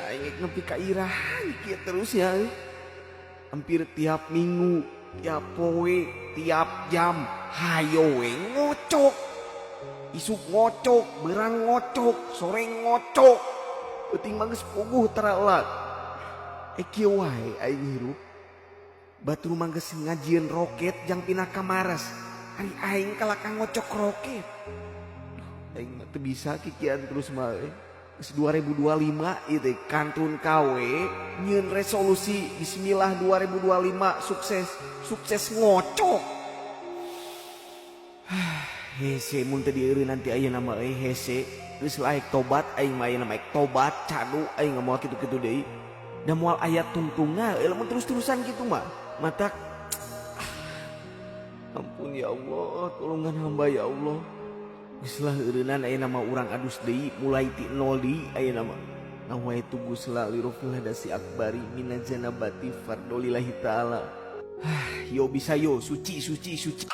Aing nepi ka iraha kieu terus ya euy. Hampir tiap minggu, tiap poe, tiap jam hayo we ngocok. Isuk ngocok, beurang ngocok, sore ngocok. Peuting mah geus puguh tara elak. Eh kieu wae aing hirup. Batur mah geus ngajieun roket jang pindah ka Mars. Ari aing kalah ka ngocok roket. Duh, aing mah teu bisa kikian terus mah euy. Geus 2025 ieu teh kantun kawe nyieun resolusi bismillah 2025 sukses, sukses ngocok. Hese mun teu dieureun nanti ayeuna mah euy hese. Geus lah aek tobat aing mah ayeuna mah aek tobat cadu aing moal kitu-kitu deui. Da moal aya tungtungna euy lamun terus-terusan kitu mah. Matak ampun ya Allah, tolongan hamba ya Allah. Geus lah eureunnan ayeuna mah urang adus deui mulai ti nol deui ayeuna mah. Nawaitu gusla lirofil hadasi akbari minaz janabati fardolillahi ta'ala. Yo bisa yo suci suci suci.